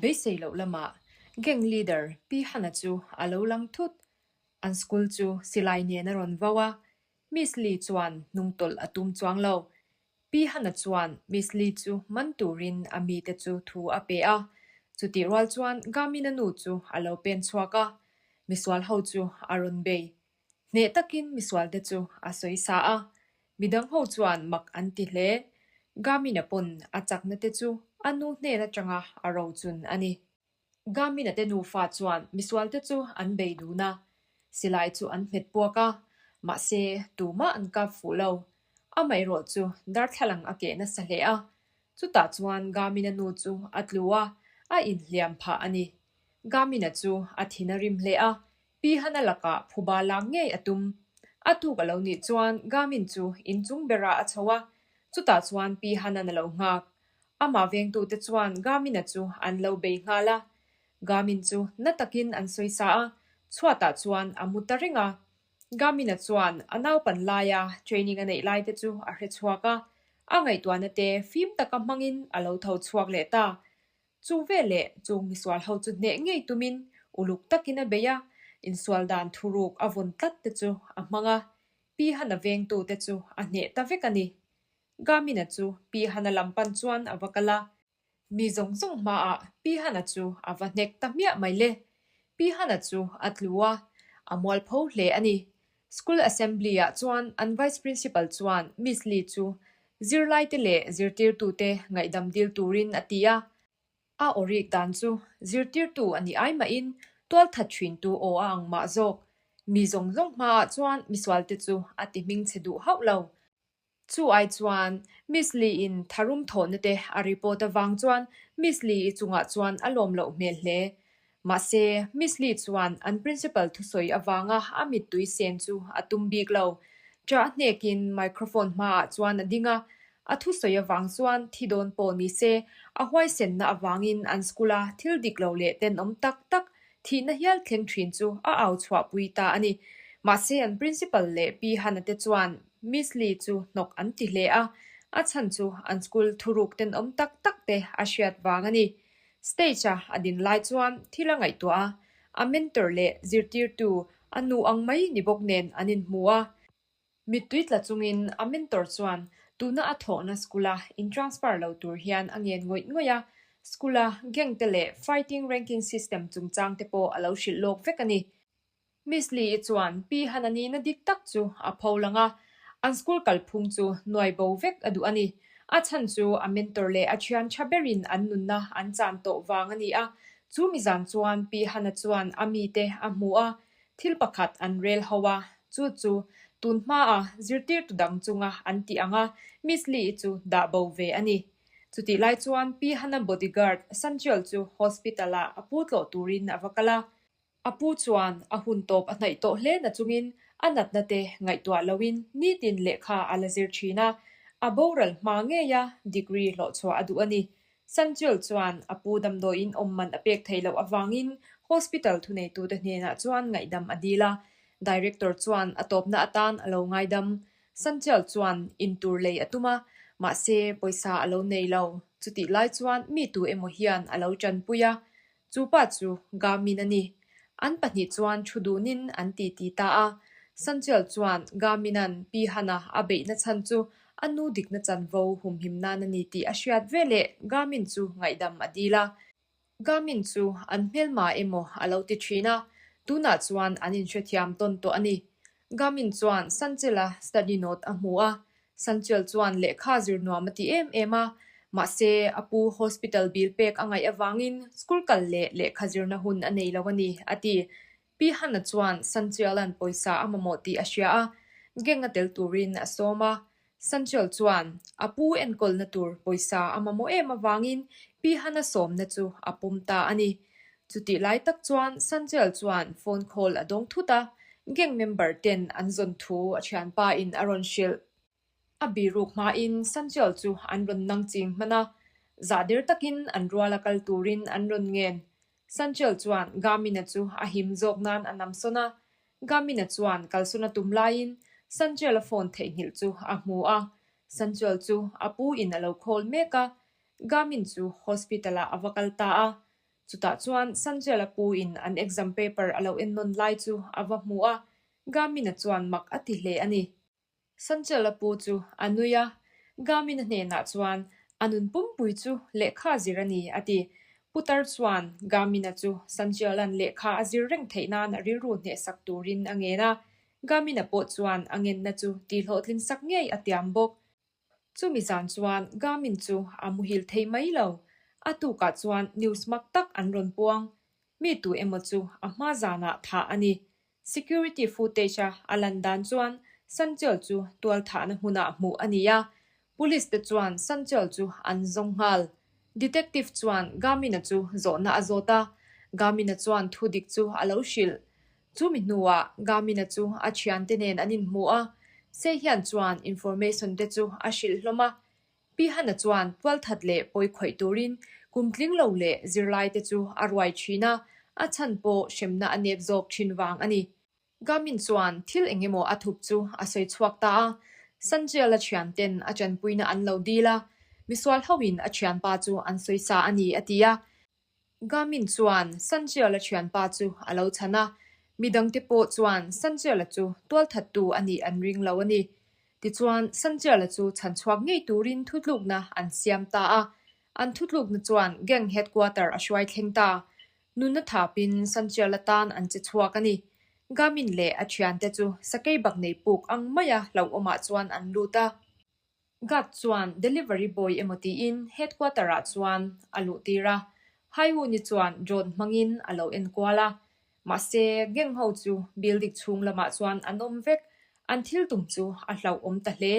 Beisei loh lamah gang leader Pi Hana chu a lo lang thut. An school chu silai nen a rawn vau a, Miss Lee chuan hnungtawlh a tum chuang lo. Pi Hana chuan Miss Lee chu man turin a mite chu thu a pe a, chutih rual chuan Gamina nu chu a lo pen chhuak a, misual ho chu a rawn bei. Hneh takin misualte chu a sawi sa a, midang ho chuan mak an ti hle. Gamina pawn a chakna te chu a nu hnen atanga a rochun a ni. Gamina te nufa chuan misualte chu an bei dun a, silai chu an hmet puak a, mahse tumah an kap fuh lo. Amaherawh chu darthlalang a keh nasa hle a, chutah chuan Gamina nu chu a tlu a, a inhliam phah a ni. Gamina chu a thin a rim hle a, Pi Hana lakah phuba lak ngei a tum. A tuk a lo nih chuan Gamin chu inchung berah a chho a, chutah chuan Pi Hana'n a lo nghak. Amah vengtute chuan Gamina chu an lo bei nghal a. Gamin chu na takin an sawi sa a, chhuatah chuan a mu ta reng a. Gamina chuan a naupan laia training a neih laite chu a hre chhuak a, a ngaihtuahna te fim taka hmangin a lo tho chhuak leh ta. Chu veleh chung misual ho chu hneh ngei tumin uluk takin a bei a, insual dan thuruk a vawn tlat te chu a hmang a, Pi Hana vengtute chu a hneh ta vek a ni. Gamina chu Pi Hana lam pan chuan a va kal a. Mi zawng zawng hmaah Pi Hana chu a va hnek ta hmiah mai le. Pi Hana chu a tlu a, a mualpho hle a ni. School Assembly-ah chuan an Vice Principal chuan Miss Lee chu zirlaite leh zirtirtute ngaihdam dil turin a ti a. A aw rik dan chu zirtirtu a nih ai mahin tualthat thintu aw a ang mah zawk. Mi zawng zawng hmaah chuan misualte chu a ti hmingchhe duh hauh lo. Chu ai chuan Miss Lee-in tharum thawhna te a report avang chuan Miss Lee-i chungah chuan a lawm loh hmel hle. Mahse, Miss Lee chuan an principal thusawi avanga a mittui sen chu a tum bik lo. Ṭah hnekin microphone hmaah chuan a ding a, a thusawi avang chuan thi dawn pawh ni se, a huaisenna avangin an school-a thil dik lo leh tenawm tak tak thihna hial thleng ṭhin chu a au chhuahpui ta a ni. Mahse, an principal leh Pi Hana te chuan Miss Lee chu hnawk an ti hle a, a chhan chu an school thuruk tenawm tak tak te a hriat vang a ni. Stage-a a din lai chuan thil a ngaihtuah a, a mentor leh zirtirtu a nu ang mai ni bawk nen an inhmu a. Mittui tla chungin a mentor chuan tuna a thawhna school-a in transfer lo tur hian a ngen ngawih ngawih a, school-a gang te leh fighting ranking system chungchang te pawh a lo hrilh lawk vek a ni. Miss Lee-i chuan Pi Hanani-na dik tak chu a pho lang a, an school kalphung chu nuai bo vek a duh a ni. A chhan chu a mentor leh a thian tha berin an nunna an chan tawh vang a ni a. Chu mizan chuan Pi Hana chuan a mite a hmu a, thil pakhat an rel ho a, chu chu tun hmaa zirtirtu dang chunga an tih anga Miss Lee-i chu dah bo ve a ni. Chutih lai chuan Pi Hana bodyguard Sanchiol chu hospital-ah a pu tlawh turin a va kal a. A pu chuan a hun tawp a hnaih tawh hle na chungin a natna te ngaihtuah loin nitin lehkha a la zir thin a, a boral hma ngeia degree hlawhchhuah a duh a ni. Sanchul chuan a pu damdawiin awm man a pek theih loh avangin hospital thuneitute hnenah chuan ngaihdam a dil a, director chuan a tawpna atan a lo ngaidam. Sanchul chuan intur lei a tum a, mahse pawisa a lo nei lo. Chutih lai chuan mi tu emaw hian a lo tanpui a, Chu pa chu Gamin a ni. An pahnih chuan thu dunin an ti ti ta a. Sanchial chuan Gamina'n Pi Hana a beihna chhan chu a nu dikna chanvo humhim nan a ni tih a hriat veleh Gamin chu ngaihdam a dil a. Gamin chu an hmelma emaw a lo ti thin a, tunah chuan an inhrethiam tawn tawh a ni. Gamin chuan Sanchela study note a hmu a, Sanchel chuan lehkha zir nuam a ti em em a, mahse a pu hospital bill pek a ngaih avangin school kal leh lehkha zirna hun a nei lo a ni, a ti. Pi Hana chuan Sanchela'n pawisa a mamawh tih a hria a, gang a tel turin a sawm a. Sanchel chuan a pu enkawlna tur pawisa a mamawh em avangin Pi Hana sawmna chu a pawm ta a ni. Chutih lai tak chuan Sanchel chuan phone call a dawng thut a, gang member ten an zawn thu a thianpa in a rawn hrilh. A biruk hmain Sanchel chu an rawn nang ching hman a, zah der takin an rual a kal turin an rawn ngen. Sanchel chuan Gamina chu a him zawk nan a namsawn a, Gamina chuan kalsawn a tum laiin Sanchel-a phone theihnghilh chu a hmu a, Sanchel chu a pu in a lo call mek a, Gamin chu hospital ah a va kal ta a. Chutah chuan Sanjel-a pu in an exam paper a lo ennawn lai chu a va hmu a, Gamina chuan mak a ti hle a ni. Sanjel-a pu chu a nui a, Gamina hnenah chuan a nun pumpui chu lehkha zir a ni a ti. Putar chuan Gamina chu Sanjel-a'n lehkha a zir reng theih nan a rilru hnehsak turin a ngen a, Gamina pawh chuan a ngenna chu tihhlawhtlin sak ngei a tiam bawk. Chumi zan chuan Gamin chu a muhil thei mai lo. A tukah chuan news mak tak an rawn puang. Mi tu emaw chu a hma zanah thah a ni. Security footage a a lan dan chuan Sanchel chu tual thahna hmunah hmuh a ni a. Police te chuan Sanchel chu an zawng nghal. Detective chuan Gamina chu zawhna a zawt a. Gamina chuan thu dik chu a lo hrilh. Chumi hnuah Gamina chu a thiante nen an inhmu a, Sehian chuan information te chu a hrilh hlawm a. Pi Hana chuan tualthat leh pawi khawih turin kum tling lo leh zirlai te chu a ruai thin a, a chhan pawh hremna a nep zawk thin vang a ni. Gamin chuan thil eng emaw a thup chu a sawi chhuak ta a, Sanjel-a thianten a tanpuina an lo dil a, misual hoin a thianpa chu an sawi sa a ni a ti a. Gamin chuan Sanjiala thianpa chu a lo chhan a, midangte pawh chuan Sanjiala chu tualthattu a nih an ring lo a ni. Tichuan, Sanjiala chu chhan chhuak ngei turin thutlukna an siam ta a, an thutlukna chuan gang headquarter a hruai thleng ta. Nunna thapin Sanjiala tan an che chhuak a ni. Gamin leh a thiante chu sakei bak nei puk ang maia hlauhawmah chuan an lut a. Guard chuan delivery boy emaw tiin headquarter ah chuan a luh tir a, Haiwuni chuan drone hmangin a lo en kual a. Mahse, gang ho chu building chhung lamah chuan an awm vek, an thil tum chu a hlauhawm ta hle.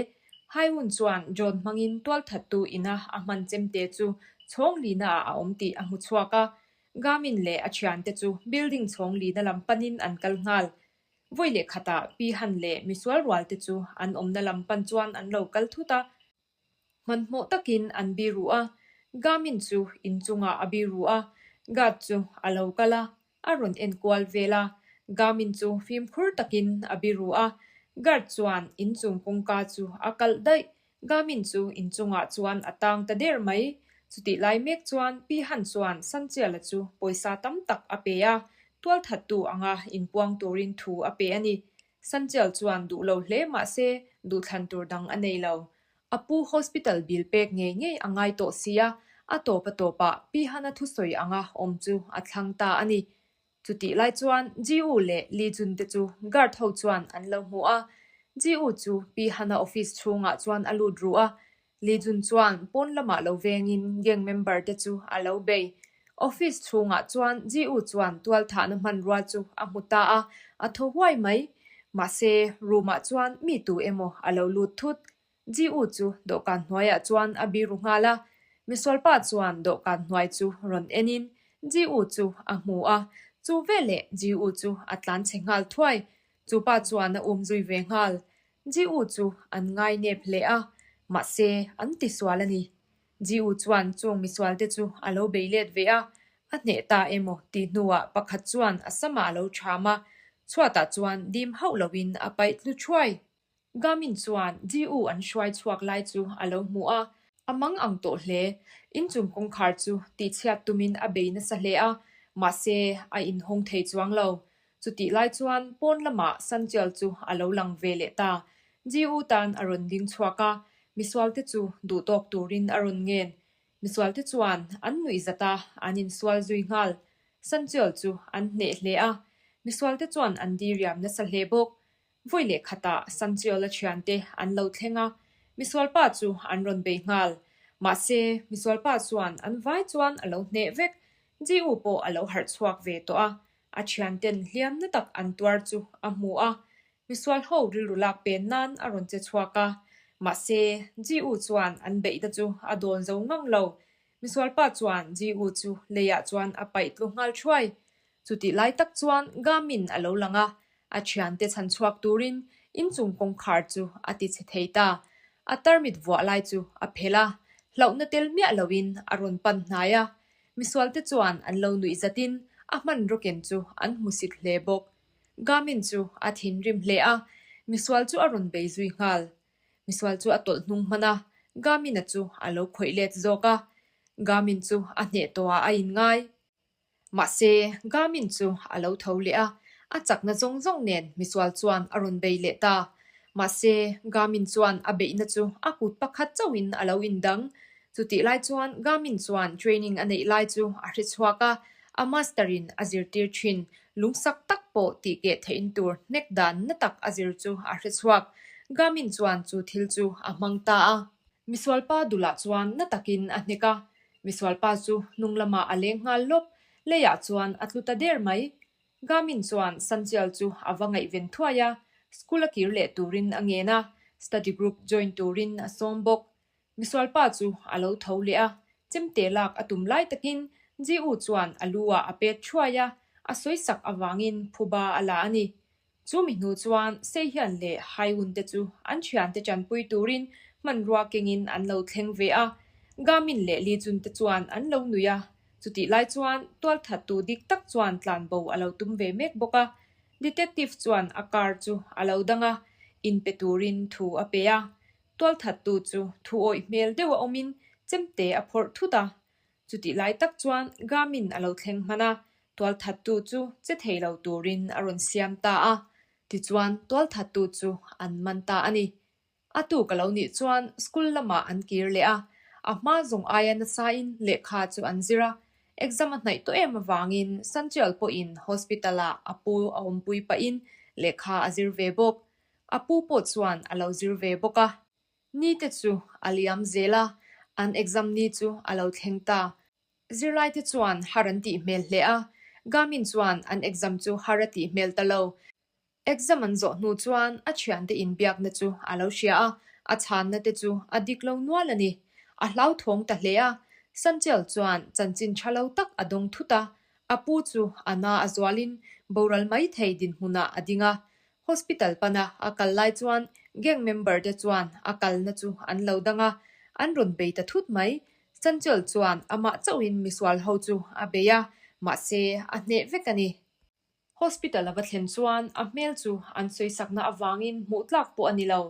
Haiwun chuan drone hmangin tualthattu ina a hman chemte chu chhawng lina ah a awm tih a hmu chhuak a, Gamin leh a thiante chu building chhawng lina lam panin an kal nghal. Vawi leh khatah Pi Han leh misual rual te chu an awmna lam pan chuan an lo kal thut a. Hmanhmawh takin an biru a, Gamin chu inchungah a biru a, guard chu a lo kal a, a rawn en kual vel a. Gamin chu fimkhur takin a biru a, guard chuan inchung kawngka chu a kalh daih. Gamin chu inchungah chuan a tang ta der mai. Chutih lai mek chuan Pi Han chuan Sanchiala chu pawisa tam tak a pe a, tualthattu anga inpuang turin thu a pe a ni. Sanchial chuan duh lo hle mah se duhthlan tur dang a nei lo. A pu hospital bill pek ngei ngei a ngai tawh si a, a tawp a tawpah Pi Han-a thusawi anga awm chu a thlang ta a ni. Chutih lai chuan Ji-u leh Li Jun te chu guard ho chuan an lo hmu a, Ji-u chu Pi Hana office chhungah chuan a lut ru a, Li Jun chuan pawn lamah lo vengin gang member te chu a lo bei. Office chhungah chuan Ji-u chuan tualthahna hmanrua chu a hmu ta a, a thaw huai mai. Mahse, room ah chuan mi tu emaw a lo lut thut. Ji-u chu dawhkan hnuaiah chuan a biru nghal a, misualpa chuan dawhkan hnuai chu rawn enin Ji-u chu a hmu a, chu veleh Ji-u chu a tlan chhe nghal thuai, chupa chuan a um zui ve nghal. Ji-u chu an ngai nep hle a, mahse an tisual a ni. Ji-u chuan chung misualte chu a lo bei let ve a, a hneh ta emaw tih hnuah pakhat chuan a samah a lo ṭham a, chhuatah chuan dim hauh loin a paih tlu thuai. Gamin chuan Ji-u an hruai chhuak lai chu a lo hmu a, a mang ang tawh hle. Inchung kawngkhar chu tihchhiat tumin a bei nasa hle a, mahse a inhawng thei chuang lo. Chutih lai chuan pawn lamah Sanchial chu a lo lang ve leh ta. Ji-u tan a rawn ding chhuak a, misualte chu duhtawk turin a rawn ngen. Misualte chuan an nuih zat a, an insual zui nghal. Sanchial chu an hneh hle a, misualte chuan an diriam nasa hle bawk. Vawi leh khatah Sanchiola thiante an lo thleng a, misualpa chu an rawn bei nghal. Mahse, misualpa chuan an vai chuan a lo hneh vek. Ji-u pawh a lo harh chhuak ve tawh a, a thianten hliam na tak an tuar chu a hmu a, misual ho rilru lak pen nan a rawn che chhuak a. Mahse, Ji-u chuan an beihna chu a dawn zo ngang lo. Misualpa chuan Ji-u chu leiah chuan a paih tlu nghal thuai. Chutih lai tak chuan Gamin a lo lang a, a thiante chhan chhuak turin inchung kawngkhar chu a ti chhe thei ta. A tarmit vuah lai chu a phelh a, hlauhna tel miah loin a rawn pan hnai a. Misualte chuan an lo nuih zatin a hmanraw ken chu an hmusit hle bawk. Gamin chu a thinrim hle a, misual chu a rawn bei zui nghal. Misual chu a tawlh hnung hman a, Gamina chu a lo khawih let zawk a. Gamin chu a hneh tawhah a inngai. Mahse, Garmin chu a lo tho leh a, a chakna zawng zawng nen misual chuan a rawn bei leh ta. Mahse, Garmin chuan a beihna chu a kut pakhat chauhin a lo indang. Chutih lai chuan Garmin chuan training a neih lai chu a hre chhuak a, a master in a zirtir thin. Lungsak tak pawh tih keh theihin tur hnek dan na tak a zir chu a hre chhuak. Garmin chuan chu thil chu a hmang ta a. Misualpa dulah chuan na takin a hnek a, misualpa chu hnung lamah a leng nghal lawp, leiah chuan a tlu ta der mai. Gamin chuan Sanchial chu a va ngaihven thuai a, school a kir leh turin a ngen a, study group join turin a sawm bawk. Misualpa chu a lo tho leh a, chemte lak a tum lai takin Ji-u chuan a lu ah a pet thuai a, a sawisak avangin phuba a la a ni. Chu mi hnu chuan Seihian leh Haiun te chu an thiante tanpui turin hmanrua kengin an lo thleng ve a, Gamin leh Li Jun te chuan an lo nui a, chutih lai chuan tualthattu dik tak chuan tlanbo a lo tum ve mek bawk a, Detective chuan a car chu a lo dang a, inpe turin thu a pe a, tualthattu chu thu awih hmel deuh a awmin chemte a phawrh thut a, Chutih lai tak chuan Gamin a lo thleng hman a, tualthattu chu che thei lo turin a rawn siam ta a, tichuan tualthattu chu an man ta a ni. A tuk a lo nih chuan school lamah an kir leh a, a hma zawng aia nasain lehkha chu an zir a, exam a hnaih tawh em avangin Sanchial pawhin hospital-ah a pu a awmpui pahin lehkha a zir ve bawk. A pu pawh chuan a lo zir ve bawk a. Ni te chu a liam zel a, an exam ni chu a lo thleng ta. Zirlai te chuan har an tih hmel hle a, Gamin chuan an exam chu har a tih hmel ta lo. Exam an zawh hnu chuan a thiante inbiakna chu a lo hria a, a chhanna te chu a dik lo nual a ni. A hlauthawng ta hle a, Sanchel chuan chanchin tha lo tak a dawng thut a, a pu chu a na a zualin boral mai thei dinhmunah a ding a, Hospital pana a kal lai chuan gang member te chuan a kalna chu an lo dang a, an rawn bei ta thut mai. Sanchel chuan amah chauhin misual ho chu a bei a, mahse a hneh vek a ni. Hospital a va thlen chuan a hmel chu an sawisakna avangin hmuh tlak pawh a ni lo.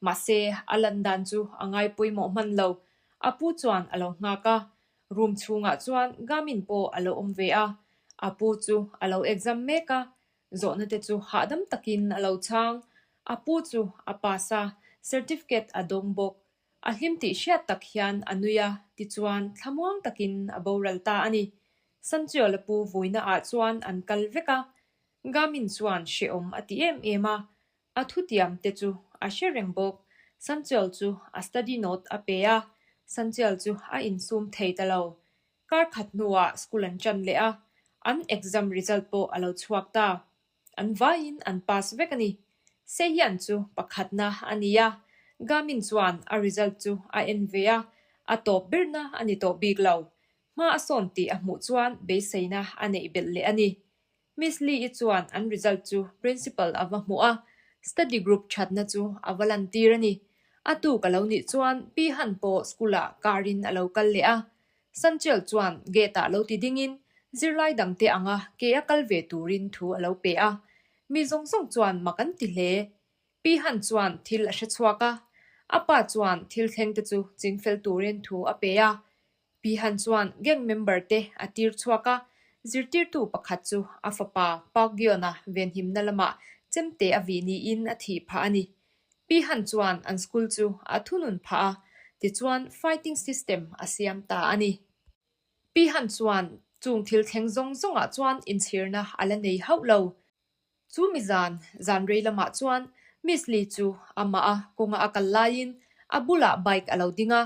Mahse a lan dan chu a ngai pawimawh hman lo. A pu chuan a lo nghak a, room chhungah chuan Gamin pawh a lo awm ve a, a pu chu a lo exam mek a, Zawhna te chu hahdam takin a lo chhang. A pu chu a pass a, certificate a dawng bawk. A hlim tih hriat tak hian a nui a, tichuan thlamuang takin a boral ta a ni. Sanchiawla pu vuina ah chuan an kal vek a, Gamin chuan hrehawm a ti em em a, a thutiam te chu a hre reng bawk. Sanchiawl chu a study note a pe a, Sanchiawl chu a insum thei ta lo. Kar khat hnuah school an ṭan leh a, an exam result pawh a lo chhuak ta. An vaiin an pass vek a ni. Sehian chu pakhatna a ni a, Gamin chuan a result chu a en ve a, a tawp berna a ni tawh bik lo. Hma a sawn tih a hmuh chuan beiseina a neih belh leh a ni. Miss Lee-i chuan an result chu Principal a va hmuh a, study group thatna chu a va lantir a ni. A tuk a lo nih chuan Pi Han pawh school-ah car-in a lo kal leh a. Sanchel chuan gate-ah lo ti dingin zirlai dangte anga ke a kal ve turin thu a lo pe a. Mi zawng zawng chuan mak an ti hle. Pi Han chuan thil a hre chhuak a, a pa chuan thil thlengte chu chingfel turin thu a pe a. Pi Han chuan gang member te a tir chhuak a, zirtirtu pakhat chu a fapa Park Gyeon-a venhimna lamah chemte a vih niin a thih phah a ni. Pi Han chuan an school chu a thunun phah a, tichuan fighting system a siam ta a ni. Pi Han chuan chung thil thleng zawng zawngah chuan inchhirna a la nei hauh lo. Chu mi zan, zan rei lamah chuan Miss Lee chu amah a kawnga a kal laiin a bulah bike a lo ding a,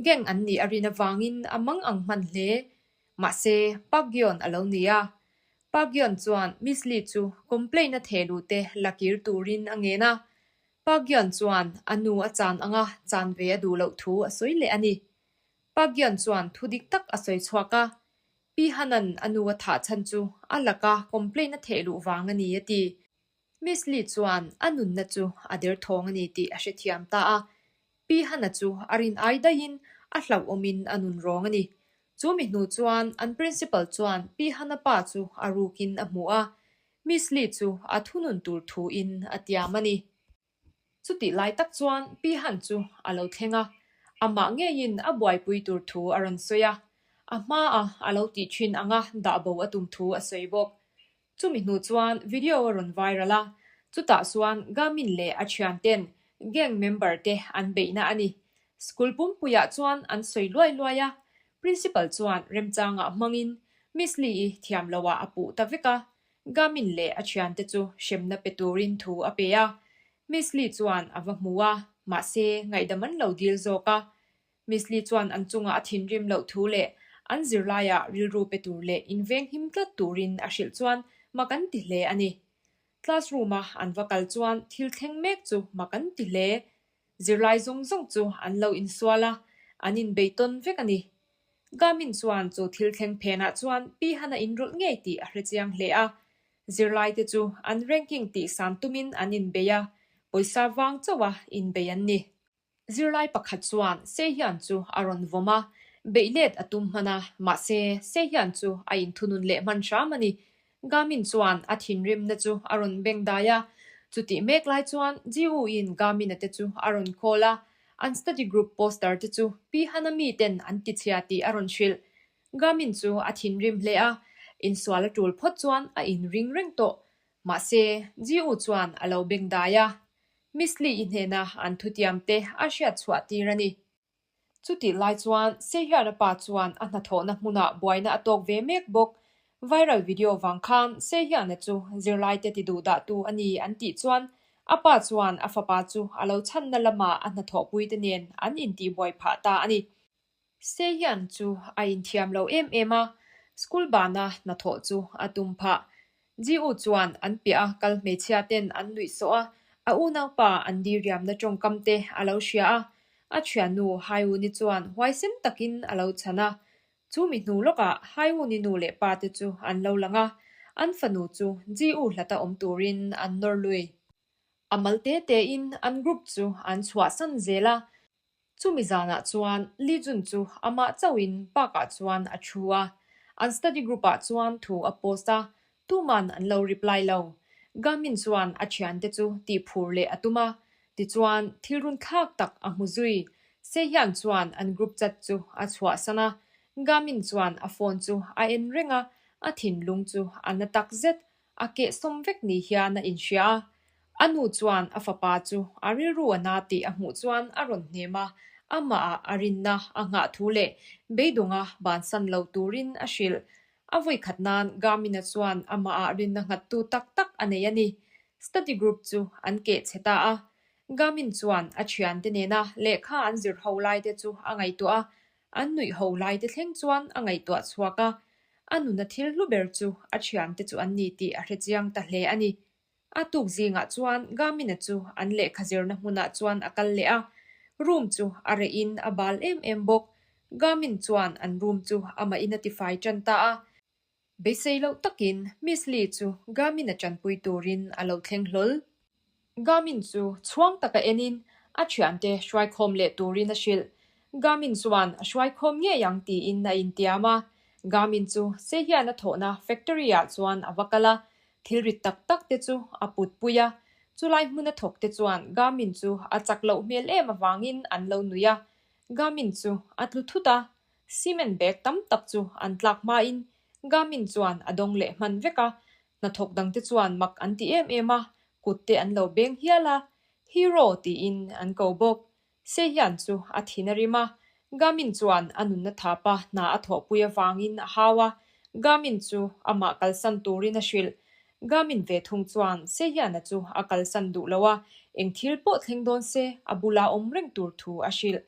gang an nih a rin avangin a mang ang hman hle. Mahse, Park Gyeon a lo ni a. Park Gyeon chuan Miss Lee chu complaint a theh luh te la kir turin a ngen a. Park Gyeon chuan a nu a chan anga chan ve a duh loh thu a sawi leh a ni. Park Gyeon chuan thu dik tak a sawi chhuak a, Pi Hanan a nu a thah chhan chu a laka complaint a theh luh vang a ni a ti. Miss Lee chuan a nunna chu a derthawng a ni tih a hrethiam ta a. Pi Hana chu a rin ai daihin a hlauhawmin a nun rawng a ni. Chu mi hnu chuan an principal chuan Pi Hana pa chu a rukin a hmu a, Miss Lee chu a thunun tur thuin a tiam a ni. Chutih lai tak chuan Pi Han chu a lo thleng a, amah ngeiin a buaipui tur thu a rawn sawi a. A hmaa a lo tih thin anga dah bo a tum thu a sawi bawk. Chumi hnu chuan video a rawn viral a, chutah chuan Gamin leh a thianten gang member te an beihna a ni. School pumpuiah chuan an sawi luai luai a, Principal chuan remchangah hmangin Miss Lee-i thiam loah a puh ta vek a, Gamin leh a thiante chu hremna pe turin thu a pe a. Miss Lee chuan a va hmu a, mahse ngaihdam an lo dil zawk a. Miss Lee chuan an chungah a thinrim loh thu leh an zirlaiah rilru pe tur leh invenghim tlat turin a hrilh chuan mak an ti hle a ni. Classroom-a an va kal chuan thil thleng mek chu mak an ti hle. Zirlai zawng zawng chu an lo insual a, an inbeitawn vek a ni. Gamin chuan chu thil thleng phenah chuan Pi Han a inrawlh ngei tih a hrechiang hle a. Zirlaite chu an ranking tih san tumin an inbei a, pawisa vang chauha inbei an ni. Zirlai pakhat chuan Sehian chu a rawn vawm a, beih let a tum hman a, mahse Sehian chu a inthunun leh hman hram a ni. Gamin chuan a thinrimna chu a rawn beng dai a, chutih mek lai chuan Ji-woo-in Gamin-a te chu a rawn call a, an study group poster te chu Pi Hanami ten an tichhia tih a rawn hrilh. Gamin chu a thinrim hle a, insual a tul phawt chuan a inring reng tawh. Mahse, Ji-woo chuan a lo beng dai a, Miss Lee-i hnena an thutiam te a hriat chhuah tir a ni. Chutih lai chuan Sehiana pa chuan a hnathawhna hmunah buaina a tawk ve mek bawk. Viral video vang khan Sehiana chu zirlaite ti duh dahtu a ni an tih chuan a pa chuan a fapa chu a lo chhanna lamah a hnathawhpuite nen an intihbuai phah ta a ni. Sehian chu a inthiam lo em em a, school bana hnathawh chu a tum phah. Ji-u chuan an piah a kal hmeichhia ten an nuih sawh a, a unaupa an diriamna tawngkam te a lo hria a, a thiannu Haiwuni chuan huaisen takin a lo chhan a. Chu mi hnu lawkah Haiwuni nu leh pa te chu an lo lang a, an fanu chu Ji-u hlata awm turin an nawr lui. A mal te tein an group chu an chhuahsan zel a. Chumi zanah chuan Li Jun chu amah chauhin park-ah chuan a thu a, an study group-ah chuan thu a post a, tuman an lo reply lo. Gamin chuan a thiante chu tihphur leh a tum a, tichuan thil runthlak tak a hmu zui. Sehian chuan an group chat chu a chhuahsan a, Gamin chuan a phone chu a en reng a, a thinlung chu a na takzet. A kehsawm vek ni hian a inhria a, a nu chuan a fapa chu a rilru a na tih a hmuh chuan a rawn hnem a, amahah a rinna a nghah thu leh beidawnga bansan lo turin a hrilh. A vawikhat nan Gamina chuan amahah rinna nghattu tak tak a nei a ni. Study group chu an keh chhe ta a. Gamin chuan a thiante nena lehkha an zir ho laite chu a ngaihtuah a, An nuih ho lai te thleng chuan a ngaihtuah chhuak a, a nuna thil hlu ber chu a thiante chu an ni tih a hre chiang ta hle a ni. A tuk zingah chuan Gamina chu an lehkha zirna hmunah chuan a kal leh a, room chu a reh in a bal em em bawk. Gamin chuan an room chu amah in a tifai tan ta a. Beisei loh takin Miss Lee chu Gamin-a tanpui turin a lo thleng hlawl. Gamin chu chhuang taka enin a thiante hruaikhawm leh turin a hrilh. Gamin chuan a hruaikhawm ngei ang tiin a intiam a. Gamin chu Sehian a thawhna factory-ah chuan a va kal a, thil rit tak tak te chu a putpui a. Chulai hmuna thawk te chuan Gamin chu a chak loh hmel em avangin an lo nui a. Gamin chu a tlu thut a, Cement bag tam tak chu an tlak hmain Gamin chuan a dawng leh hman vek a, hnathawk dangte chuan mak an ti em em a, kut te an lo beng hial a, Hero tiin an ko bawk. Sehian chu a thin a rim a, Gamin chuan a nunna thapa hna a thawhpui avangin a hau a, Gamin chu amah kalsan turin a hrilh. Gamin ve thung chuan Sehiana chu a kalsan duh lo a, eng thil pawh thleng dawn se a bula awm reng tur thu a hrilh.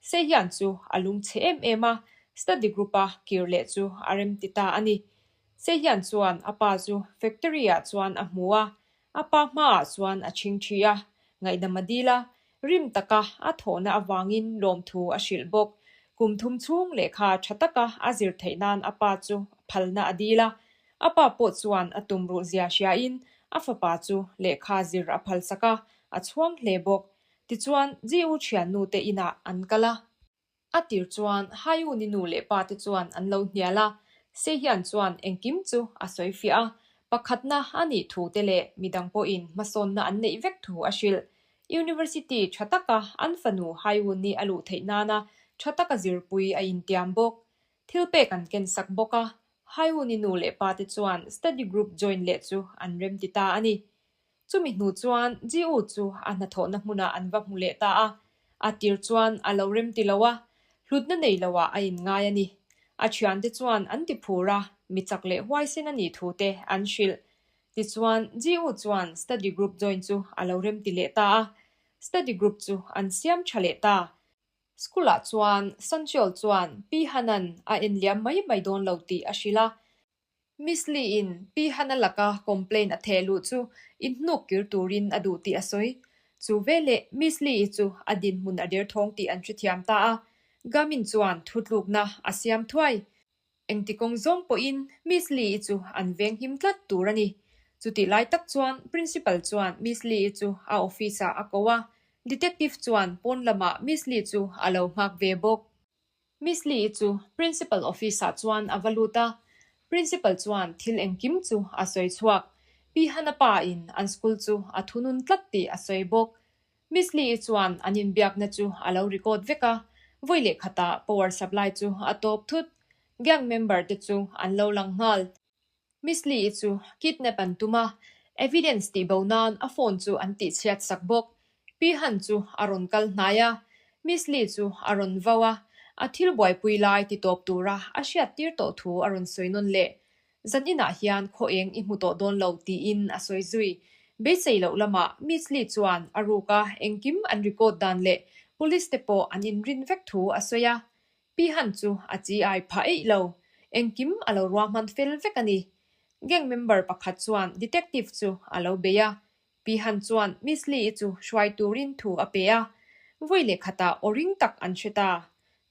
Sehian chu a lungchhe em em a, study group-a kir leh chu a rem ti ta a ni. Sehian chuan a pa chu factory-ah chuan a hmu a, a pa hmaah chuan a chhingthi a, ngaihdam a dil a, rim taka a thawhna avangin lawmthu a hrilh bawk. Kum thum chhung lehkha tha taka a zir theih nan a pa chu phalna a dil a, a pa pawh chuan a tumruh zia hriain a fapa chu lehkha zir a phalsak a, a chhuang hle bawk. Tichuan, Jiu thiannu te inah an kal a. A tir chuan Haiu ni nu leh pa te chuan an lo hnial a, Sehian chuan engkim chu a sawi fiah a, pakhatna a nih thu te leh midang pawhin hmasawnna an neih vek thu a hrilh. University tha taka an fanu Haiu ni a luh theih nana tha taka zirpui a intiam bawk. Thil pek an ken sak bawk a, Haiwuni nu leh pa te chuan study group join leh chu an remti ta a ni. Chumi hnu chuan Ji-u chu a hnathawhna hmunah an va hmu leh ta a, a tir chuan a lo remti lo a, hlutna nei loah a inngai a ni. A thiante chuan an ti phur a, mi chak leh huaisen a nih thu te an hrilh. Tichuan, Ji-u chuan study group join chu a lo remti leh ta a, study group chu an siam tha leh ta. School-ah chuan Sanchiol chuan Pi Hanan a enliam mai mai dawn lo tih a hrilh a. Miss Lee-in Pi Hana laka complaint a theh luh chu inhnuk kir turin a duh tih a sawi. Chu veleh Miss Lee-i chu a dinhmun a derthawng tih an hrethiam ta a, Gamin chuan thutlukna a siam thuai. Engti kawng zawng pawhin Miss Lee-i chu an venghim tlat tur a ni. Chutih lai tak chuan Principal chuan Miss Lee-i chu a office-ah a ko a, Detective chuan pawn lamah Miss Lee chu a lo nghak ve bawk. Miss Lee chu Principal office-ah chuan a va lut a, Principal chuan thil engkim chu a sawi chhuak. Pi Hana pa in an school chu a thunun tlat tih a sawi bawk. Miss Lee chuan an inbiakna chu a lo record vek a, vawi leh khatah power supply chu a tawp thut. Gang member te chu an lo lang nghal. Miss Lee-i chu kidnap an tum a, evidence tih bo nan a phone chu an tihchhiat sak bawk. Pi Han chu a rawn kal hnai a, Miss Lee chu a rawn vau a, a thil buaipui lai ti tawp tura a hriat tir tawh thu a rawn sawi nawn leh. Zan inah hian khaw eng i hmu tawh dawn lo tiin a sawi zui. Beisei loh lamah Miss Lee chuan a ruka engkim an record dan leh police te pawh an inrin vek thu a sawi a, Pi Han chu a chi ai phah eih lo. Engkim a lo ruahman fel vek a ni. Gang member pakhat chuan detective chu a lo bei a. Pi Han chuan Miss Lee-i chu hruai turin thu a pe a. Vawi leh khatah aw ring tak an hre ta.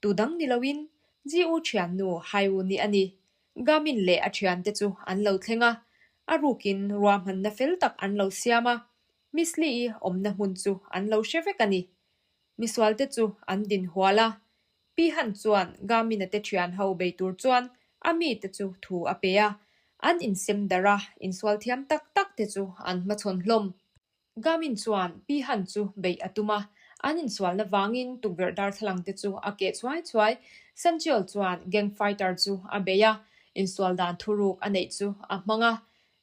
Tu dang ni loin GU thiannu Haiwu ni a ni. Gamin leh a thiante chu an lo thleng a. A rukin ruahmanna fel tak an lo siam a. Miss Lee-i awmna hmun chu an lo hre vek a ni. Misualte chu an din hual a. Pi Han chuan Gamina te thian ho bei tur chuan a mite chu thu a pe a. An insem darh a, insual thiam tak tak te chu an hmachhawn hlawm. Gamin chuan Pi Han chu beih a tum a, an insualna vangin tukverh darthlalang te chu a keh chuai chuai. Sanchiol chuan gang fighter chu a bei a, insual dan thuruk a neih chu a hmang a.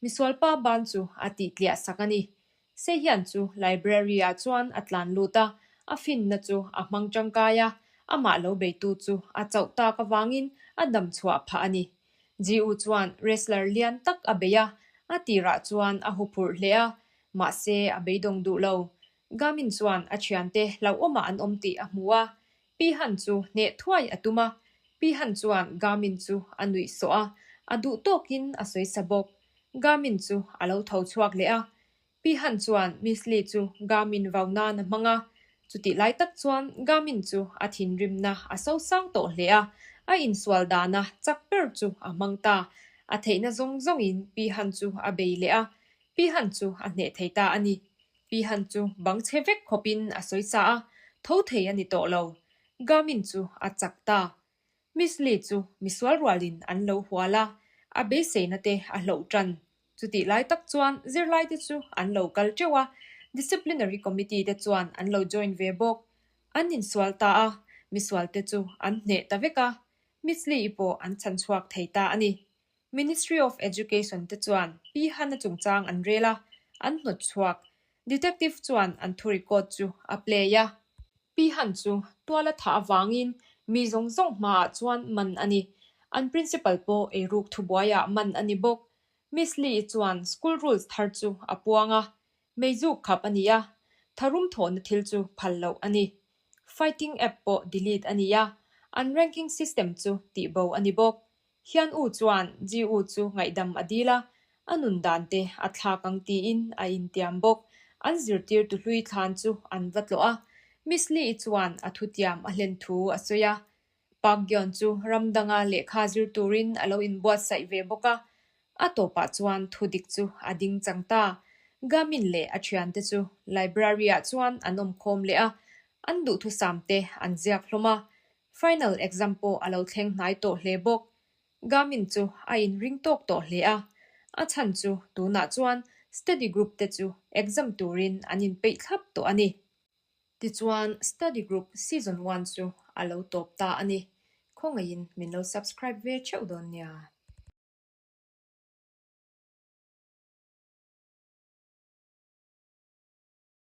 Misualpa ban chu a tihtliah sak a ni. Sehian chu library-ah chuan a tlan lut a, a finna chu a hmang tangkai a, amah lo beitu chu a chauh tak avangin a dam chhuah phah a ni. Ji-u chuan wrestler lian tak a bei a, a tirah chuan a huphurh hle a, mahse a beidawng duh lo. Gamin chuan a thiante hlauhawmah an awm tih a hmu a, Pi Han chu hneh thuai a tum a, Pi Han chuan Gamin chu a nuih sawh a, a duh tawkin a sawi sa bawk. Gamin chu a lo tho chhuak leh a, Pi Han chuan Miss Lee chu Gamin vau nan a hmang a, chutih lai tak chuan Gamin chu a thinrimna a so sang tawh hle a, a insual dana chak ber chu a hmang ta. A theihna zawng zawngin Pi Han chu a bei leh a, Pi Han chu a hneh thei ta a ni. Pi Han chu bang chhe vek khawpin a sawi sa a, tho thei a ni tawh lo. Gamin chu a chak ta. Miss Lee chu misual rualin an lo hual a, a beiseina te a hloh tan. Chutih lai tak chuan zirlaite chu an lo kal teuh a, disciplinary committee te chuan an lo join ve bawk. An insual ta a, misualte chu an hneh ta vek a, Miss Lee-i pawh an chhan chhuak thei ta a ni. Ministry of Education te chuan Pi Hana chungchang an rel a, an hnawt chhuak. Detective chuan an thu record chu a play a. Pi Han chu tual a thah avangin mi zawng zawng hmaah chuan man a ni. An principal pawh eiruk thubuaiah man a ni bawk. Miss Lee chuan school rules thar chu a puang a, meizuk khap a ni a, tharum thawhna thil chu phal loh a ni. Fighting app pawh delete a ni a, an ranking system chu tihbo a ni bawk. Hian U chuan Ji U chu ngaihdam a dil a, a nun dan te a thlak ang tiin a intiam bawk. An zirtirtu hlui thlan chu an va tlawh a, Miss Lee-i chuan a thutiam a hlen thu a sawi a. Park Gyeon chu ram danga lehkha zir turin a lo inbuatsaih ve bawk a, a tawpah chuan thu dik chu a ding chang ta. Gamin leh a thiante chu library-ah chuan an awmkhawm leh a, an duhthusam te an ziak hlawm a. Final exam pawh a lo thleng hnai tawh hle bawk. Gamin chu a inring tawk tawh hle a, a chhan chu tunah chuan study group te chu exam turin an inpeih thlap tawh a ni. Tichuan study group season one chu a lo tawp ta a ni. Khawngaihin min lo subscribe ve theuh dawn nia.